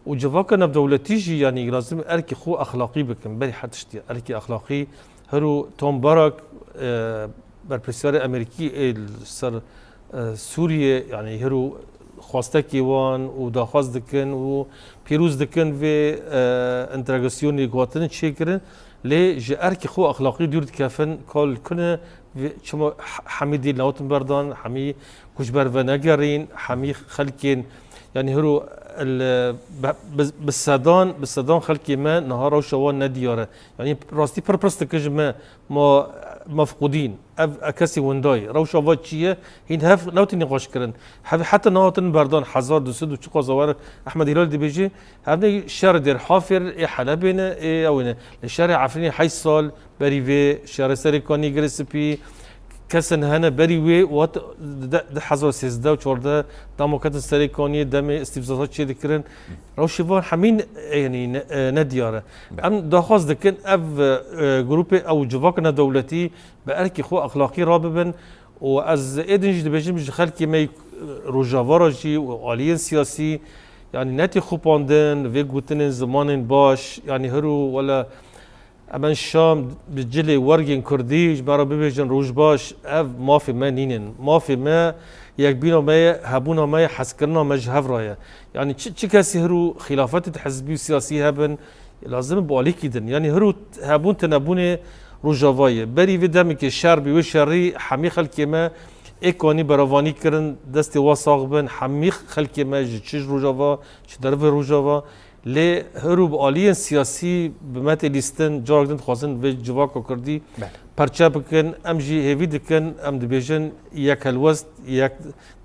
Û civaka navdewletî jî, yanî lazim erkê xwe exlaqî bikin. Berî her tiştî erkê exlaqî. Hiro Tom Barak, e, berpirsiyarê Amerîkî ê li ser, e, Sûriyê, yanî hiro xwestekî wan û daxwaz dikin û pîroz dikin vê, e, entegrasyonê gotin çêkirin. Lê ji erkê xwe exlaqî dûr dikefin, kal kune vê, çima h-, hemî dîl nehatin berdan, hemî ku ji ber venegerîn, hemî xelkên, yanî hiro li, bi, bi, bi sedan, bi sedan xelkê me niha rewşa wan nediyar e. Yanî rastî pir pirs dikin ji me, ma mefqûdîn, ev, e, kesî windayî. Rewşa va çi ye? Hîn hev newtî nîqaş kirin. Hev heta nehatin berdan hezar du sed û çiqas war Ehmed Hîlal dibêjî, hev ne şer Dêr Hafêr ê Helebê ne, ê ew ne. Li şerê Efrînê heşt sal berî vê şerê Serê Kanî Girê Spî, kesên hene berî wê, wat di, di hezar sêzdeh û çardeh dema ketin Serê Kaniyê demê îstîfzata çê dikirin. Rewşê van hemîn, e, yanî ne, e, nediyar e. Be. Em daxwaz dikin ev, e, grûpê ew civaka nedewletî bi erkê xwe exlaqî rabibin û ez ê din jî dibêjim ji xelkê me yê Rojava re jî û aliyên siyasî, yanî netê xupandin, vê gotinên zimanên baş, yanî hiro wele Em en Şam bi cilê wergên kurdî ji me re bibêjin roj baş, ev mafê me nînin. Mafê me, yekbîna me ye, hebûna me ye, hezkirina me ji hev re ye. Yanî çi, çi kesî hir û xîlafetê di hizbî û siyasî hebin, lazim e bi alîkî din. Yanî hir û hebûn tinebûnê Rojava ye. Berî vê demekê şer bî, wê şerî hemî xelkê me ê kanî berevanî kirin, destê wa sax bin, hemî xelkê me ji çi ji Rojava, ji dervê Rojava. Lê hir û bi aliyên siyasî bi me tê lîstin, carek din dixwazin vê civaka kurdî Belê. perçe bikin. Em jî hêvî dikin, em dibêjin yek helwest, yek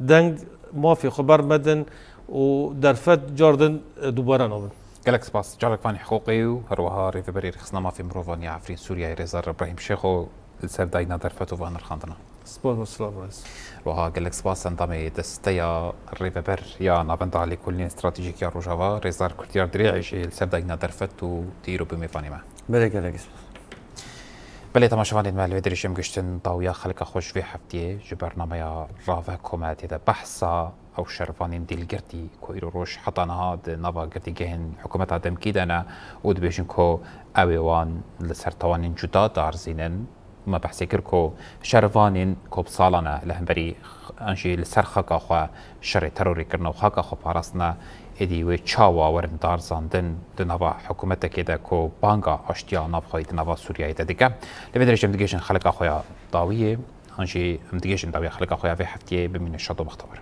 deng, mafê xwe ber medin û derfet car din, e, dubare nabin. Gelek spas. Carek fanî hiqûqê û herwiha rêveberê Rêxistina Mafê Mirovan ya Efrîn Sûriyeyê Rêzdar Ibrahîm Şêxo li ser dayîna derfet û van nirxandina. Spas bo silav, Rêz. Roha gelek spas endamê desteya rêveber ya Navenda Lêkolînên Stratejîk ya Rojava, Rêzdar Kurdiyar Dirêğê jî li ser dayîna derfet û tîr û bi mêvanê me. Belê gelek spas. Belê temaşevanên me, li vê derê jî em giştin dawiya xelka xwe ji vê heftiyê ji bernameya Rave Komê tê de behsa ew şervanên dîlgirtî ku îro roj heta niha di nava girtîgehên hikûmeta demkî de ne û dibêjin ku ew ê wan li ser tawanên cuda diarzînin. Me behsê kir ku şervanên ku bi salan e li hemberî an jî li ser xaka xwe şerê terorê kirine û xaka xwe parastine, êdî wê çawa werin darzandin di nava hikûmetekê de ku banga aştiya navxweyî di nava Sûriyeyê de dike. Li vê derê jî em digihîjin xeleka xwe ya dawiyê, an jî em digihîjin dawiya xeleka xwe ya vê heftiyê. Bimîne şad û bextewar.